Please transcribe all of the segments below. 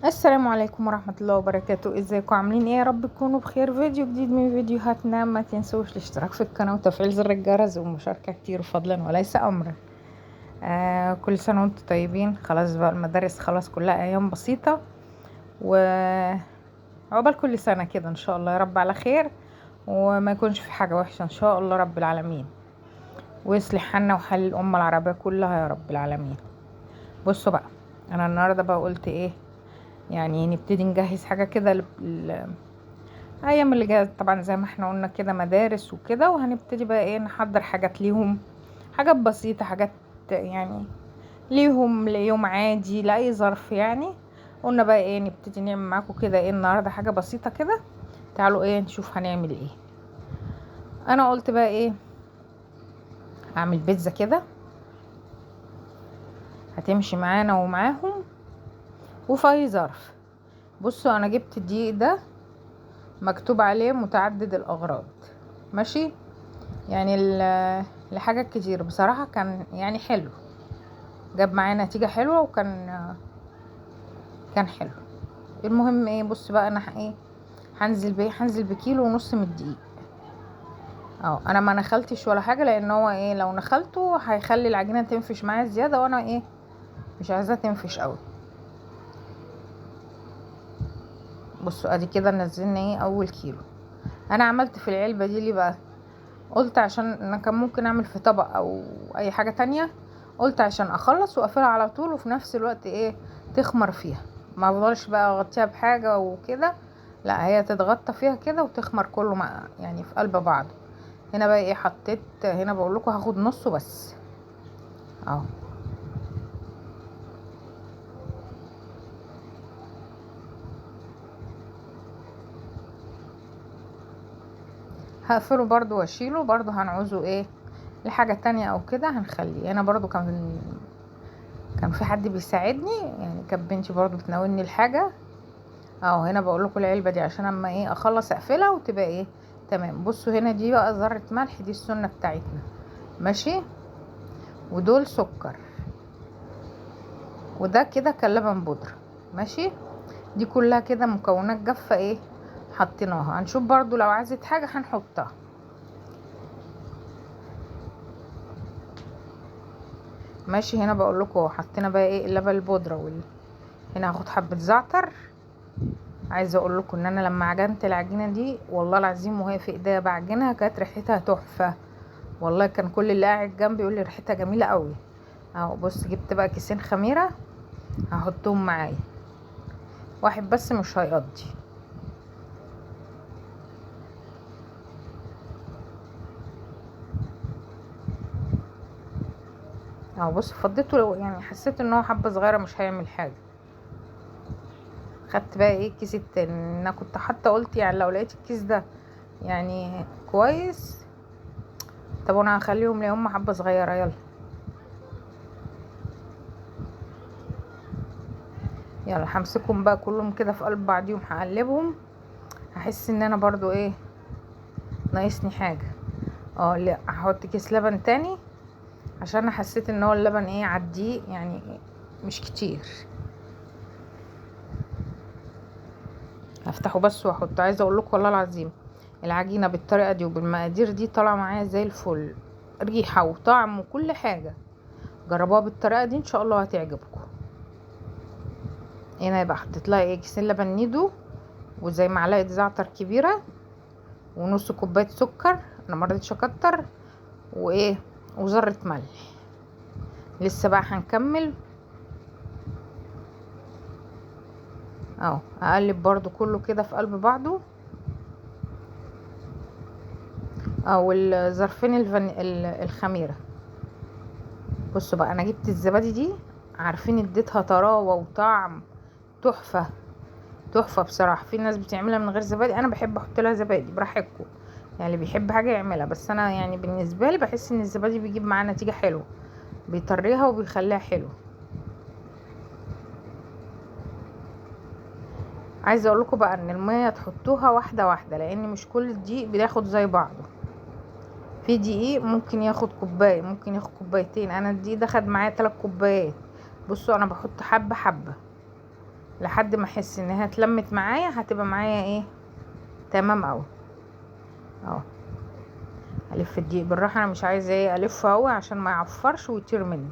السلام عليكم ورحمة الله وبركاته. ازيكم عاملين ايه؟ يا رب تكونوا بخير. فيديو جديد من فيديوهاتنا، ما تنسوش الاشتراك في القناة وتفعيل زر الجرس ومشاركة كتير فضلا وليس امرا. كل سنة وانتم طيبين. خلاص بقى المدارس خلاص كلها ايام بسيطة، وعقبال كل سنة كده ان شاء الله يا رب على خير، وما يكونش في حاجة وحشة ان شاء الله رب العالمين، ويصلح حالنا وحال الأمة العربية كلها يا رب العالمين. بصوا بقى، انا النهارده بقى قلت ايه، يعني نبتدي نجهز حاجة كده الايام اللي جاية، طبعا زي ما احنا قلنا كده مدارس وكده، وهنبتدي بقى ايه نحضر حاجات ليهم، حاجات بسيطة، حاجات يعني ليهم ليوم عادي لاي ظرف يعني. قلنا بقى ايه نبتدي نعمل معاكم كده ايه النهارده حاجة بسيطة كده. تعالوا ايه نشوف هنعمل ايه. انا قلت بقى ايه اعمل بيتزا كده هتمشي معانا ومعاهم وفي اي ظرف. بصوا انا جبت الدقيق ده مكتوب عليه متعدد الاغراض، ماشي، يعني لحاجات كتير بصراحة، كان يعني حلو، جاب معايا نتيجة حلوة وكان حلو. المهم ايه، بص بقى انا ايه هنزل بايه، هنزل بكيلو ونص من الدقيق. انا ما نخلتش ولا حاجة، لان هو ايه لو نخلته هيخلي العجينة تنفش معايا زيادة، وانا ايه مش عايزاها تنفش قوي. بصوا ادي كده نزلنا ايه اول كيلو. انا عملت في العلبة دي ليه بقى، قلت عشان انا كان ممكن اعمل في طبق او اي حاجة تانية، قلت عشان اخلص واقفلها على طول، وفي نفس الوقت ايه تخمر فيها، ما افضلش بقى اغطيها بحاجة وكده، لا هي تتغطى فيها كده وتخمر كله مع يعني في قلب بعضه. هنا بقى ايه حطيت هنا، بقول لكم هاخد نصه بس اهو. هقفله برضو واشيله برضو، هنعوزه ايه لحاجة تانية او كده هنخليه. انا برضو كان في حد بيساعدني، يعني كانت بنتي برضو بتناولني الحاجة اهو. هنا بقول لكم العلبة دي عشان اما ايه اخلص اقفلها وتبقى ايه تمام. بصوا هنا دي بقى ذرة ملح، دي السنة بتاعتنا ماشي، ودول سكر، وده كده كان لبن بودرة ماشي. دي كلها كده مكونات جافة ايه حطيناها. هنشوف برضو لو عايزة حاجة هنحطها. ماشي. هنا بقول لكم حطينا بقى ايه اللبن البودرة هنا هاخد حبة زعتر. عايزة اقول لكم ان انا لما عجنت العجينة دي والله العظيم وهي في ايديا بعجنها كانت ريحتها تحفة، والله كان كل اللي قاعد جنبي يقول لي ريحتها جميلة قوي اهو. بص جبت بقى كيسين خميرة هحطهم معايا، واحد بس مش هيقضي. اهو بص فضيته، يعني حسيت ان هو حبة صغيرة مش هيعمل حاجة. خدت بقى ايه الكيس التاني، انا كنت حتى قلت يعني لو لقيت الكيس ده يعني كويس، طب انا هخليهم ليهم حبة صغيرة. يلا يلا همسكهم بقى كلهم كده في قلب بعضيهم، هقلبهم، هحس ان انا برضو ايه ناقصني حاجة. لا هحط كيس لبن تاني عشان انا حسيت ان هو اللبن ايه عديه يعني مش كتير. هفتحه بس واحطه. عايزه اقول لكم والله العظيم العجينة بالطريقة دي وبالمقادير دي طالعه معايا زي الفل، ريحه وطعم وكل حاجة. جربوها بالطريقة دي ان شاء الله هتعجبكم. هنا يبقى حطيت لها ايه كيسين لبن نيدو، وزي معلقه زعتر كبيرة، ونص كوباية سكر، انا ما رضيتش اكتر، وايه وذره ملح. لسه بقى هنكمل اهو. اقلب برضو كله كده في قلب بعضه. او الظرفين الخميره. بصوا بقى انا جبت الزبادي دي، عارفين اديتها طراوه وطعم تحفة تحفة بصراحة. في ناس بتعملها من غير زبادي، انا بحب احط لها زبادي، براحتكم يعني اللي بيحب حاجة يعملها، بس انا يعني بالنسبة لي بحس ان الزبادي بيجيب معاه نتيجة حلوة، بيطريها وبيخليها حلوة. عايزه اقول لكم بقى ان المية تحطوها واحدة واحدة، لان مش كل الدقيق بياخد زي بعضه. في دقيق ممكن ياخد كوباية، ممكن ياخد كوبايتين، انا الدقيق ده خد معايا 3 كوبايات. بصوا انا بحط حبه حبه، لحد ما احس انها اتلمت معايا، هتبقى معايا ايه تمام اوي. اهو الف الدقيق بالراحة، انا مش عايزه ايه الفه اوي عشان ما يعفرش ويطير مني.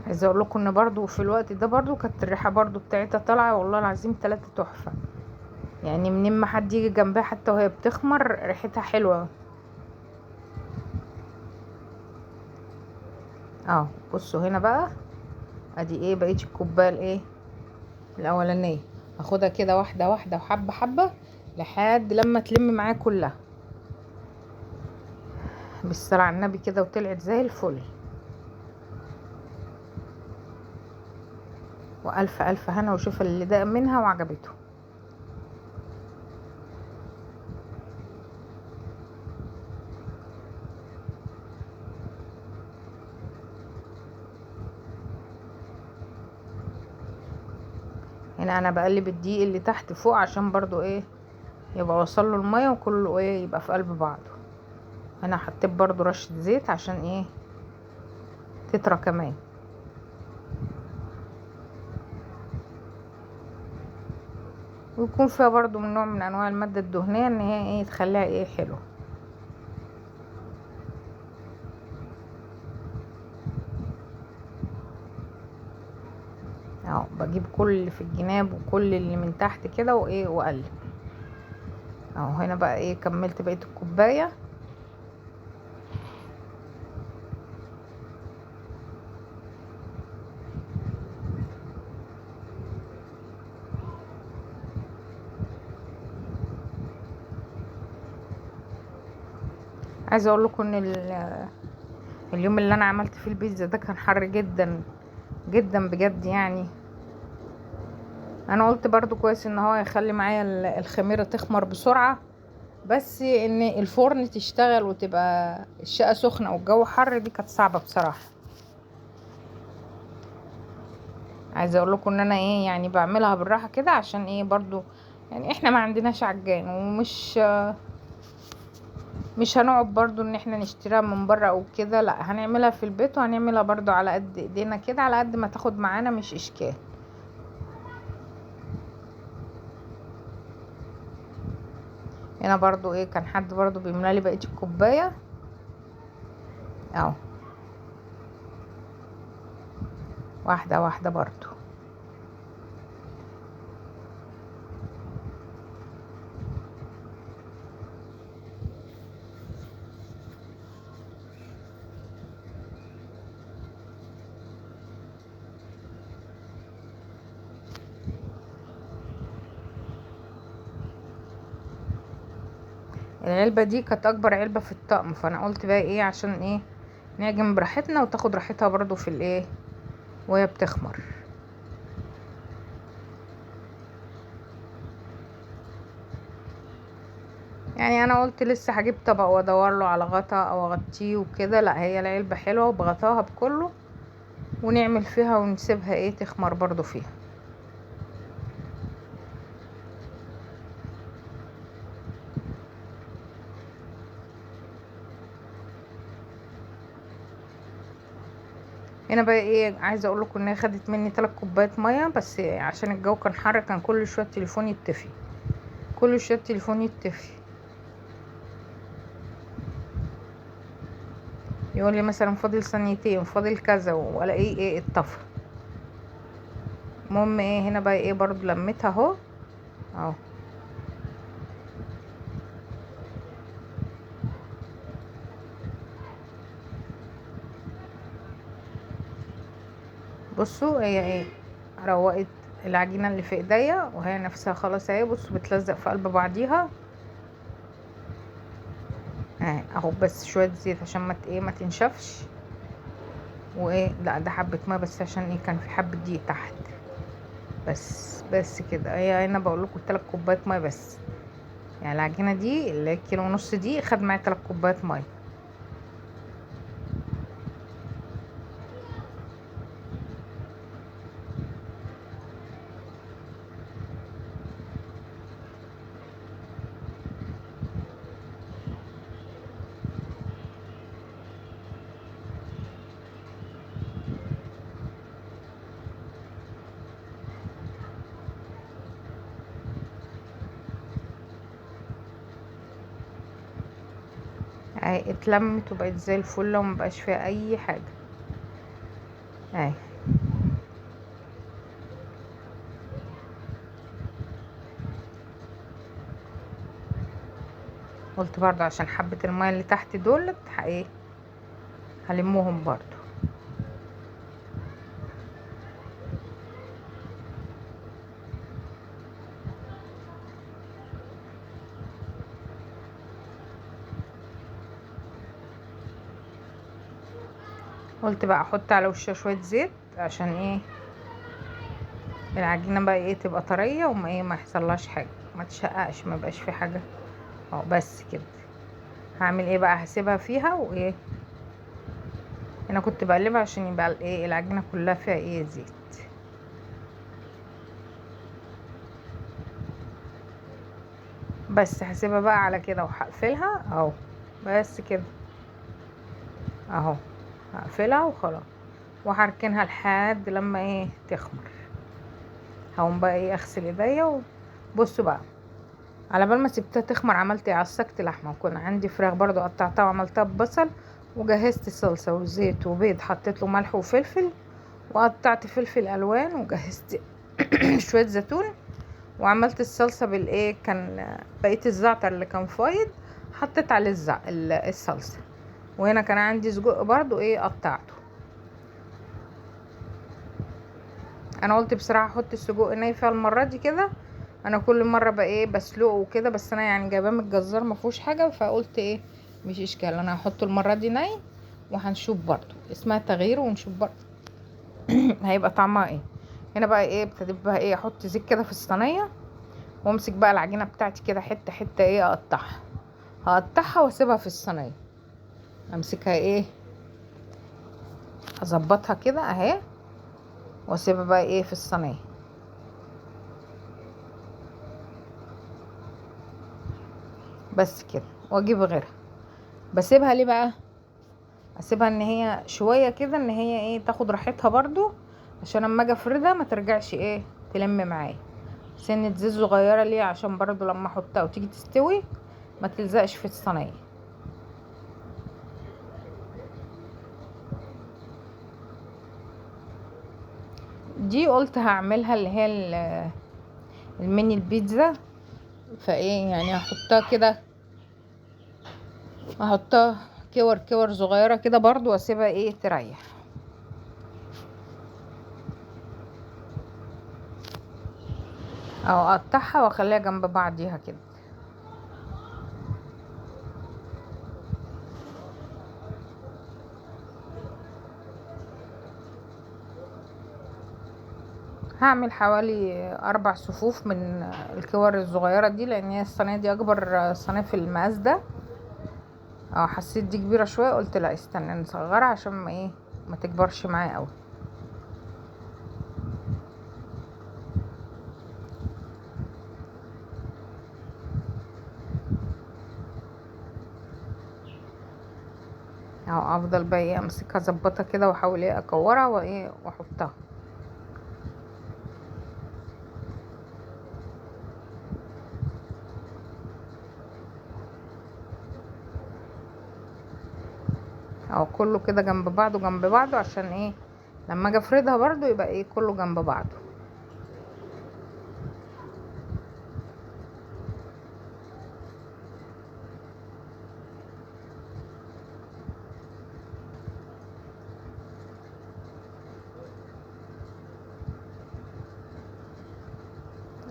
عايزه اقول لكم ان برضو في الوقت ده برضو كانت الريحة برضو بتاعتها طالعه والله العظيم 3 تحفة، يعني منين ما حد يجي جنبها حتى وهي بتخمر ريحتها حلوة. اهو بصوا هنا بقى ادي ايه بقية الكوباية الايه الاولانية، هاخدها كده واحدة واحدة وحبه حبه لحد لما تلم معايا كلها بالصلاة على النبي كده، وطلعت زي الفل. والف الف هنا وشوف اللي داق منها وعجبته. هنا انا بقلب الدقيق اللي تحت فوق عشان برضو ايه يبقى وصل له المية وكله ايه يبقى في قلب بعضه. انا حطيت برضو رشه زيت عشان ايه تطرى كمان. ويكون فيها برضو من نوع من انواع المادة الدهنية ان هي ايه تخليها ايه حلو. اهو بجيب كل اللي في الجناب وكل اللي من تحت كده وايه واقلب. اهو هنا بقى ايه كملت بقية الكوباية. عايزه اقول لكم ان اليوم اللي انا عملت فيه البيتزا ده كان حر جدا جدا بجد، يعني انا قلت برضو كويس ان هو يخلي معايا الخميره تخمر بسرعة، بس ان الفرن تشتغل وتبقى الشقة سخنة والجو حر دي كانت صعبة بصراحة. عايزه اقول لكم ان انا ايه يعني بعملها بالراحة كده عشان ايه برضو يعني احنا ما عندناش عجان ومش مش هنقعد برضو ان احنا نشتريها من بره او كده، لا هنعملها في البيت وهنعملها برضو على قد ايدينا كده، على قد ما تاخد معانا مش اشكال. هنا برضو ايه كان حد برضو بيملالي بقية الكوباية اهو، واحدة واحدة برضو. العلبة دي كانت اكبر علبة في الطقم، فانا قلت بقى ايه عشان ايه نعجن براحتنا وتاخد راحتها برضو في الايه وهي بتخمر. يعني انا قلت لسه هجيب طبق وادور له على غطا او اغطيه وكده، لا هي العلبة حلوة وبغطاها بكله ونعمل فيها ونسيبها ايه تخمر برضو فيها. هنا بقى ايه عايزه اقول لكم ان هي خدت مني 3 كوبايات مية بس، عشان الجو كان حر كان كل شوية التليفون يطفي، كل شوية التليفون يطفي، يقول لي مثلا فاضل ثانيتين فاضل كذا والاقيه ايه اتطفى. المهم ايه هنا بقى ايه برضو لميتها اهو اهو. بصوا هي ايه روقت العجينة اللي في ايديا وهي نفسها خلاص اهي، بصوا بتلزق في قلب بعضيها اهو، بس شوية زيت عشان ما ايه ما تنشفش، وايه لا ده حبه مية بس عشان ايه كان في حبه دقيق تحت، بس كده. هي هنا بقول لكم 3 كوبايات مية بس، يعني العجينة دي اللي كيلو ونص دي خد معايا 3 كوبايات مية. اهي اتلمت وبقت زي الفل ومبقاش فيها اي حاجة اهي. قلت برضو عشان حبة المية اللي تحت دول ايه هلمهم برضو. قلت بقى احط على وشها شوية زيت عشان ايه العجينة بقى ايه تبقى طرية وما ايه ما يحصلهاش حاجة، ما تشققش، ما يبقاش في حاجة. بس كده. هعمل ايه بقى؟ هسيبها فيها. وايه انا كنت بقلبها عشان يبقى ايه العجينة كلها فيها ايه زيت. بس هسيبها بقى على كده وهقفلها اهو، بس كده اهو، هقفلها وخلاص، وهركنها لحد لما ايه تخمر. هقوم بقى ايه اغسل ايديا. وبصوا بقى على بال ما سبتها تخمر عملت ايه؟ عصقت لحمه، وكان عندي فراخ برضو قطعتها وعملتها ببصل، وجهزت صلصه وزيت وبيض، حطيت له ملح وفلفل، وقطعت فلفل الوان، وجهزت شوية زيتون، وعملت الصلصه بالايه كان بقية الزعتر اللي كان فايض حطيت عليه الصلصه. وهنا كان عندي سجق برضو ايه قطعته. انا قلت بصراحة احط السجق ني فيها المرة دي كده، انا كل مرة بقى ايه بسلقه وكده، بس انا يعني جايباه من الجزار ما فيهوش حاجة، فقلت ايه مش اشكال، انا هحطه المرة دي ني وهنشوف برضو اسمها تغيير، ونشوف برضو هيبقى طعمها ايه. هنا بقى ايه ابتديت بقى ايه احط زيت كده في الصينية، وامسك بقى العجينة بتاعتي كده حتة حتة ايه اقطعها، هقطعها واسيبها في الصينية، امسكها ايه اظبطها كده اهي، واسيبها بقى ايه في الصينية. بس كده، واجيب غيرها. بسيبها ليه بقى؟ اسيبها ان هي شوية كده، ان هي ايه تاخد راحتها برضو، عشان اما اجي افردها ما ترجعش ايه تلم معايا. سنة زيت صغيرة ليه؟ عشان برضو لما احطها وتيجي تستوي ما تلزقش في الصينية. دي قلت هعملها اللي هي الميني البيتزا، فايه يعني هحطها كده، هحطها كور كور صغيرة كده برضو، واسيبها ايه تريح. او اقطعها واخليها جنب بعضيها كده. هعمل حوالي 4 صفوف من الكور الصغيرة دي، لان هي الصينية دي اكبر صينية في المقاس ده. حسيت دي كبيرة شوية، قلت لا استنى نصغرها عشان ما ايه ما تكبرش معايا قوي. اهو افضل بقى ايه امسكها اظبطها كده، واحاول ايه اكورها وايه واحطها. اهو كله كده جنب بعضه جنب بعضه، عشان ايه لما اجي افردها برضو يبقى ايه كله جنب بعضه.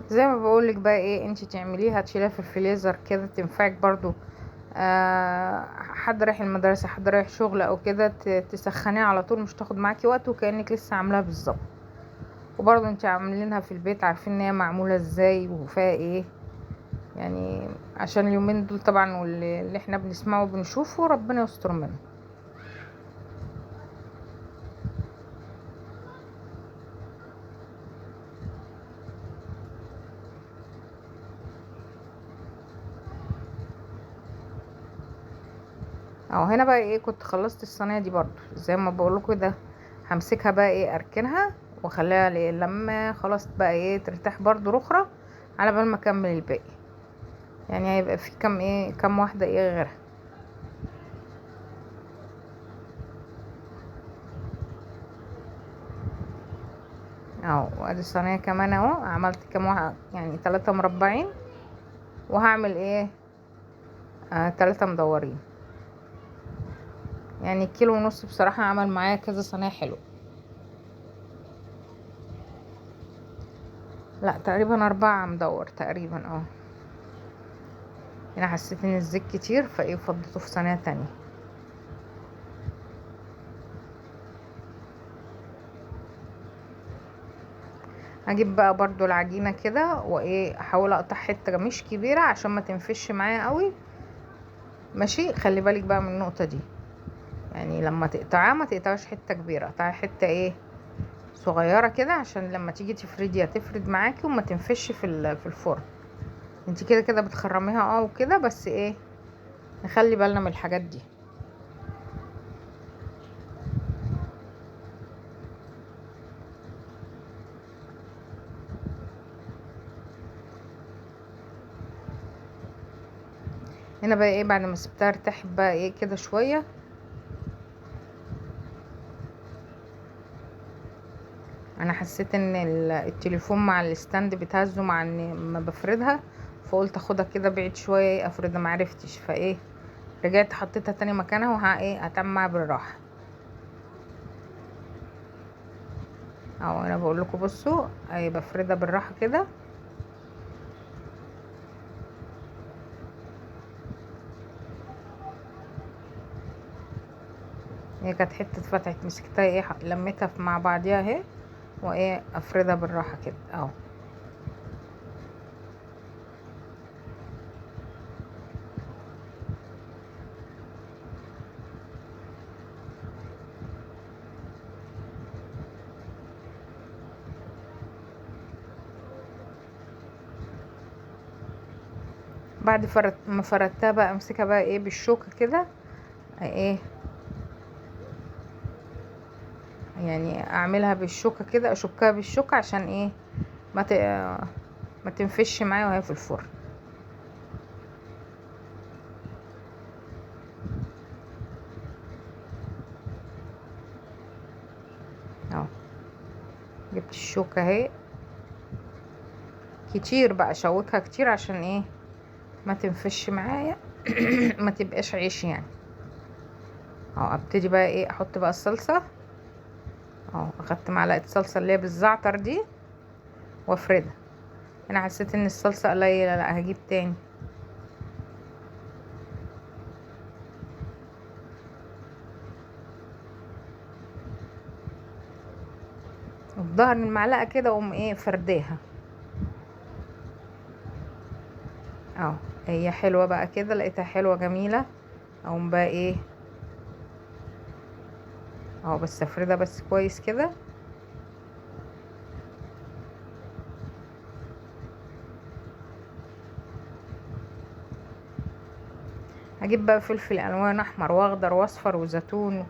زي ما بقولك بقى ايه انتي تعمليها تشيليها في الفريزر كده، تنفعك برضو. حد رايح المدرسة، حد رايح شغل او كده، تسخنيها على طول، مش تاخد معاكي وقت، وكأنك لسه عاملاها بالظبط. وبرضو انتي عاملينها في البيت، عارفين ان هي معمولة ازاي وفيها ايه يعني، عشان اليومين دول طبعا واللي احنا بنسمعه وبنشوفه ربنا يستر منه. اهو هنا بقى ايه كنت خلصت الصينية دي برضو زي ما بقولكوا ده، همسكها بقى ايه اركنها واخليها لما خلاص بقى ايه ترتاح برضو رخرة على بال ما اكمل الباقي، يعني هيبقى في كم ايه كم واحدة ايه غيرها. اهو. وادي الصينية كمان اهو، عملت كام واحد يعني 3 مربعين، وهعمل ايه 3 مدورين. يعني كيلو ونص بصراحة عمل معايا كذا صينية حلو. لا تقريبا 4 مدور تقريبا. هنا حسيت ان الزيت كتير فايه فضيته في صينية تانية. هجيب بقى برضو العجينة كده وايه، احاول اقطع حتة مش كبيرة عشان ما تنفش معايا قوي، ماشي. خلي بالك بقى من النقطة دي، يعني لما تقطعها ما تقطعش حتة كبيرة، قطعي حتة ايه صغيرة كده عشان لما تيجي تفرديها تفرد معاكي وما تنفش في الفرن. انت كده كده بتخرميها وكده، بس ايه نخلي بالنا من الحاجات دي. هنا بقى ايه بعد ما سبتها ارتاحت بقى ايه كده شوية، انا حسيت ان التليفون مع ال stand بيتهزوا مع ان ما بفردها، فقلت اخدها كده بعيد شوية ايه افردها، ما عرفتش، فايه رجعت حطيتها تاني مكانها وها ايه هتمع بالراحة اهو. انا بقول لكم بصوا اهي بفردها بالراحة كده. هي كانت حتة اتفتحت، مسكتها ايه لميتها مع بعضيها اهي، وايه افردها بالراحة كده اهو. بعد ما فردتها بقى امسكها بقى ايه بالشوكة كده ايه، يعني اعملها بالشوكة كده، اشكها بالشوكة عشان ايه ما تنفش معايا وهي في الفرن. اهو جبت الشوكة اهي كتير بقى، اشوكها كتير عشان ايه ما تنفش معايا ما تبقاش عيش يعني. اهو ابتدي بقى ايه احط بقى الصلصة اهو، اخدت معلقة صلصة اللي هي بالزعتر دي وافردها. انا حسيت ان الصلصة قليلة، لا هجيب تاني. وبظهر المعلقة كده اقوم ايه فرداها اهو. هي حلوة بقى كده، لقيتها حلوة جميلة، اقوم بقى ايه اهو بس افردها بس كويس كده. هجيب بقى فلفل الوان احمر واخضر واصفر وزيتون،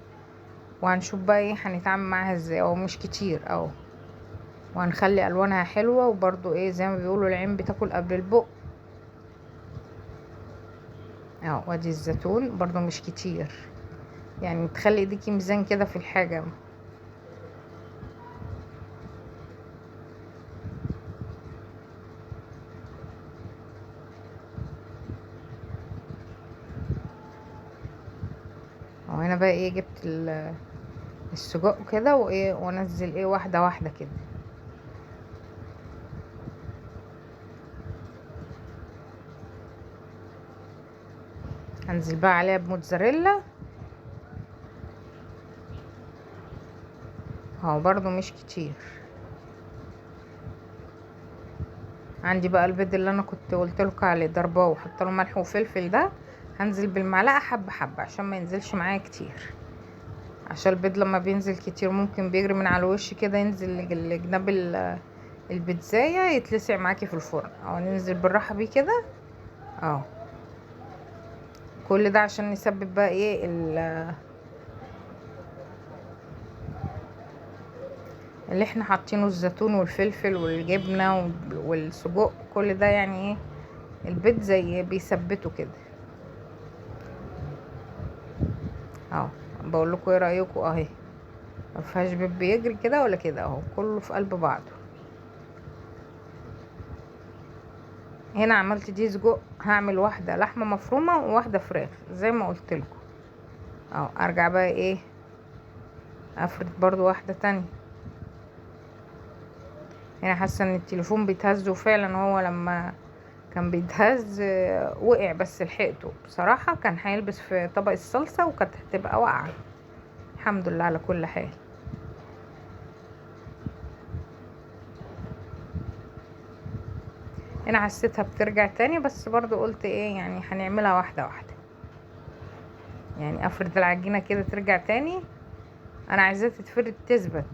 وهنشوف بقى ايه هنتعامل معاها ازاي. اهو مش كتير اهو، وهنخلي الوانها حلوة، وبرضو ايه زي ما بيقولوا العين بتاكل قبل البق اهو. وادي الزيتون برضو مش كتير، يعني تخلي ايديكي ميزان كده في الحاجة. وهنا بقى ايه جبت السجق كده وايه، وانزل ايه واحدة واحدة كده. هنزل بقى عليها بموتزاريلا اهو، برضو مش كتير. عندي بقى البيض اللي انا كنت قلت لكم عليه ضرباه وحط له ملح وفلفل، ده هنزل بالمعلقه حبه حبه عشان ما ينزلش معايا كتير، عشان البيض لما بينزل كتير ممكن بيجري من على الوش كده ينزل لجناب البيتزايه يتلسع معاكي في الفرن. اهو ننزل بالراحة بيه كده اهو. كل ده عشان نسبب بقى ايه اللي احنا حاطينه، الزيتون والفلفل والجبنه والسجق، كل ده يعني ايه البيض زي بيثبته كده اهو. بقول لكم ايه رايكم اهي. ما فيهاش بيض بيجري كده ولا كده اهو، كله في قلب بعضه. هنا عملت دي سجق، هعمل واحدة لحمه مفرومه وواحدة فراخ زي ما قلت لكم اهو. ارجع بقى ايه افرد برضو واحدة تانية. هنا حاسه ان التليفون بيتهز، وفعلا هو لما كان بيتهز وقع، بس لحقته بصراحة، كان هيلبس في طبق الصلصه وكانت هتبقى واقعه. الحمد لله على كل حال. هنا حسيتها بترجع تاني، بس برضو قلت ايه يعني هنعملها واحدة واحدة، يعني افرد العجينة كده ترجع تاني. انا عايزاها تتفرد تثبت،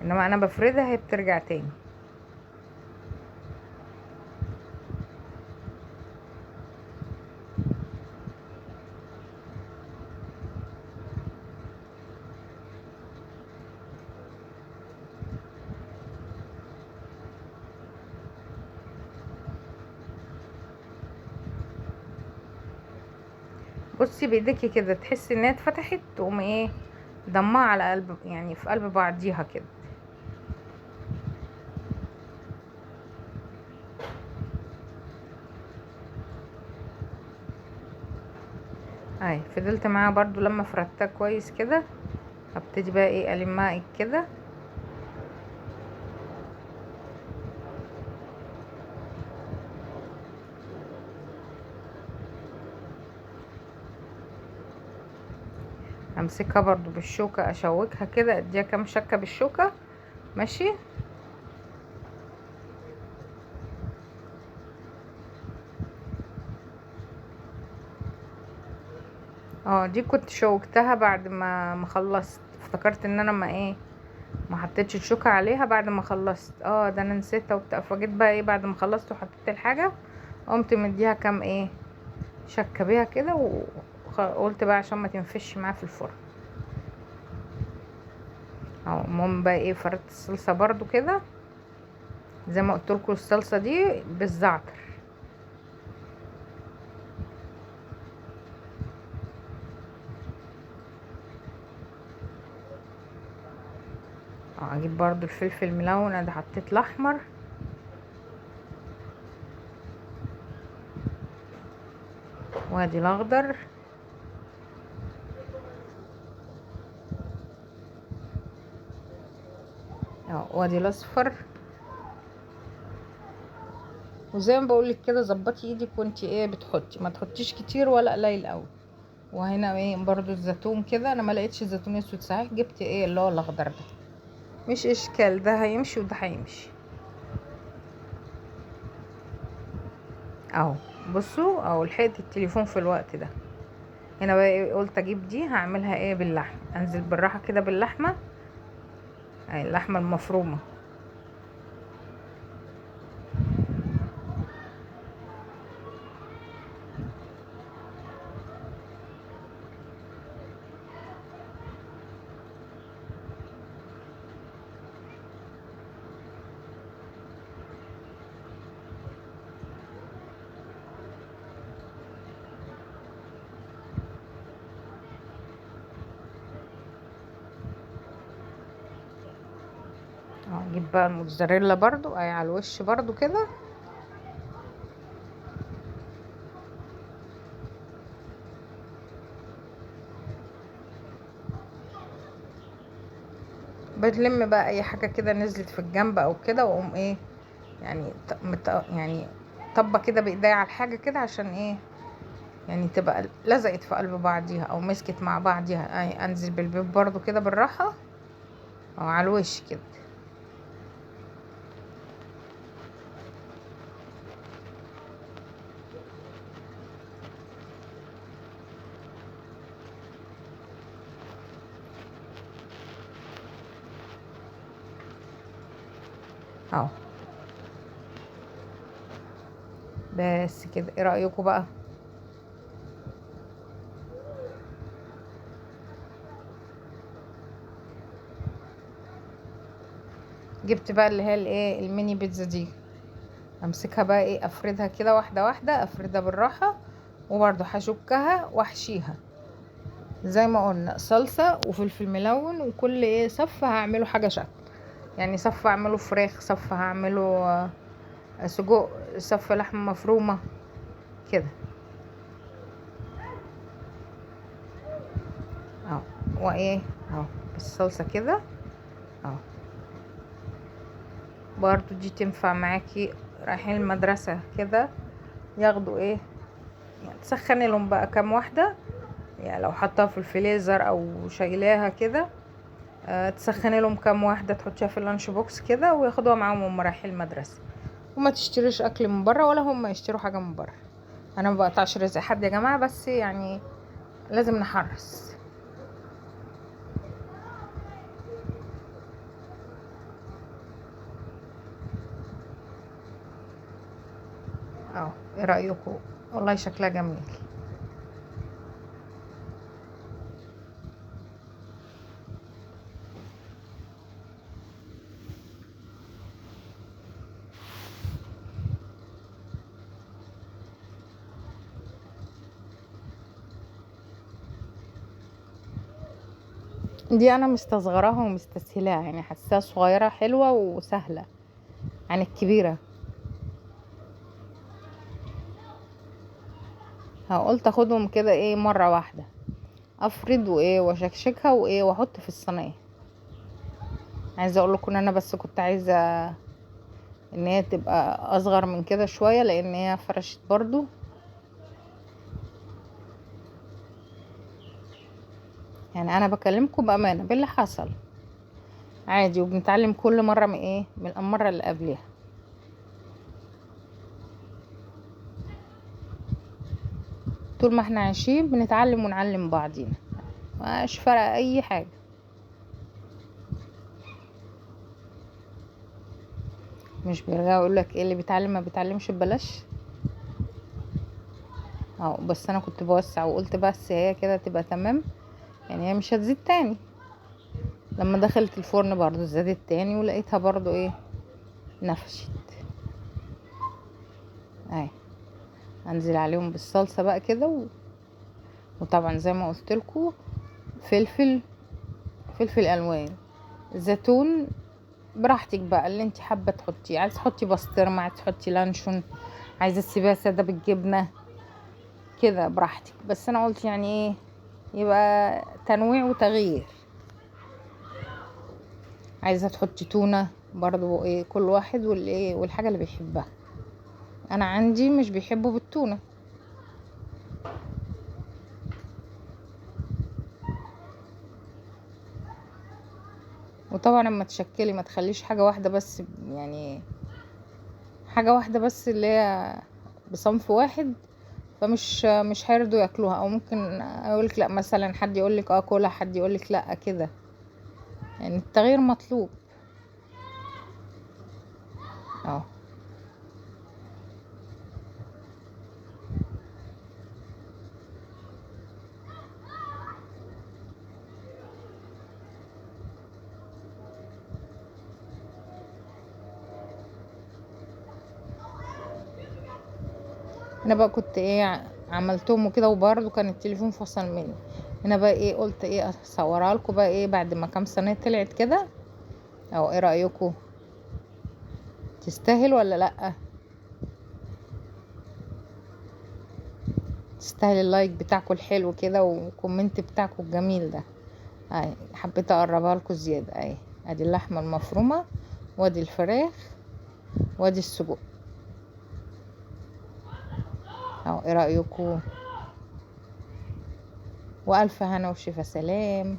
انما انا بفردها هي بترجع تاني. بصي بايديكي كده تحسي انها اتفتحت، تقوم ايه ضمها على قلب، يعني في قلب بعضيها كده. اهي فضلت معاها برضو لما فردتها كويس كده. هبتدي بقى ايه المها كده. امسكها برضو بالشوكة اشوكها كده، اديها كام شكة بالشوكة ماشي. دي كنت شوكتها بعد ما خلصت، افتكرت ان انا ما ايه ما حطيتش الشوكة عليها بعد ما خلصت. ده انا نسيتها وبتاع، فجيت بقى ايه بعد ما خلصت وحطيت الحاجة قمت مديها كام ايه شكة بيها كده، وقلت بقى عشان ما تنفش معاه في الفرن اهو. المهم بقى ايه فردت الصلصة برضو كده زي ما قلت لكم، الصلصة دي بالزعتر. اجيب برضو الفلفل الملون، انا حطيت الاحمر. وادي الاخضر. وادي الاصفر. وزي ما بقولك كده ظبطي ايدك وانتي ايه بتحطي، ما تحطيش كتير ولا قليل قوي. وهنا ايه برضو الزيتون كده، انا ما لقيتش زيتون اسود صحيح، جبت ايه اللي هو الاخضر ده، مش اشكال، ده هيمشي وده هيمشي اهو. بصوا اهو لحقت التليفون في الوقت ده. هنا بقى إيه قلت اجيب دي هعملها ايه باللحمه، انزل بالراحة كده باللحمه، اهي اللحمة المفرومه. اجيب بقى الموتزاريلا برضو اهي على الوش برضو كده. بتلم بقى اي حاجة كده نزلت في الجنب او كده، واقوم ايه يعني يعني طبه كده بايديا على الحاجة كده، عشان ايه يعني تبقى لزقت في قلب بعضيها او مسكت مع بعضيها. اهي انزل بالبيض برضو كده بالراحة او على الوش كده. اهو بس كده. ايه رأيكم بقى؟ جبت بقى اللي هي الايه الميني بيتزا دي، امسكها بقى ايه افردها كده واحدة واحدة، افردها بالراحة، وبرده هشكها واحشيها. زي ما قلنا صلصة وفلفل ملون، وكل ايه صف هعمله حاجة شكل، يعني صف هعمله فراخ، صف هعمله سجق، صف لحمة مفرومة كده اهو. وايه اهو بالصلصة كده اهو. برضو دي تنفع معاكي رايحين المدرسة كده، ياخدوا ايه يعني، تسخني لهم بقى كام واحدة، يعني لو حطاها في الفريزر او شايلاها كده، تسخني لهم كام واحدة تحطيها في ال lunch box كده وياخدوها معاهم وهم رايحين المدرسة، وما تشتريش اكل من بره ولا هم يشتروا حاجة من بره. انا ما بقطعش رزق حد يا جماعة، بس يعني لازم نحرص. اهو ايه رأيكم؟ والله شكلها جميل. دي انا مستصغراها ومستسهلاها، يعني حاساها صغيرة حلوة وسهلة عن الكبيرة. هقولت اخدهم كده ايه مرة واحدة، افرد وايه واشكشكها وايه واحط في الصينية. عايزة اقول لكم ان انا بس كنت عايزة ان هي تبقى اصغر من كده شوية، لان هي فرشت برضو. يعني انا بكلمكم بامانه باللي حصل عادي، وبنتعلم كل مرة من ايه، من المرة اللي قبلها. طول ما احنا عايشين بنتعلم ونعلم بعضينا، مش فارقه اي حاجة. مش بيرجعوا يقولك ايه اللي بيتعلم ما بيتعلمش ببلاش. اهو بس انا كنت بوسع وقلت بس هي كده تبقى تمام، يعني هي مش هتزيد تاني. لما دخلت الفرن برضو زادت تاني، ولقيتها برضو ايه نفشت. اهي انزل عليهم بالصلصة بقى كده وطبعا زي ما قلت لكم فلفل الوان، زيتون، براحتك بقى اللي انت حابة تحطيه. عايزه تحطي بسطرمه، عايزه تحطي لانشون، عايزه تسيبيها ساده بالجبنه كده براحتك. بس انا قلت يعني ايه يبقى تنويع وتغيير. عايزه تحطي تونه برضو ايه، كل واحد والايه والحاجة اللي بيحبها. انا عندي مش بيحبوا بالتونه. وطبعا لما تشكلي ما تخليش حاجة واحدة بس، يعني حاجة واحدة بس اللي هي بصنف واحد، فمش مش هيرضوا ياكلوها. او ممكن اقولك لا، مثلا حد يقولك اه كلها، حد يقولك لا كده، يعني التغيير مطلوب. اهو انا بقى كنت ايه عملتهم وكده، وبرده كان التليفون فصل مني. هنا بقى ايه قلت ايه اصورها لكم بقى ايه بعد ما كام سنة طلعت كده. اهو ايه رايكم، تستاهل ولا لا؟ تستاهل ال like بتاعكم الحلو كده وال comment بتاعكم الجميل ده. اهي حبيت اقربها لكم زيادة. اهي ادي اللحمة المفرومه، وادي الفراخ، وادي السجق. اهو ايه رايكم؟ والف هنا وشفا سلام.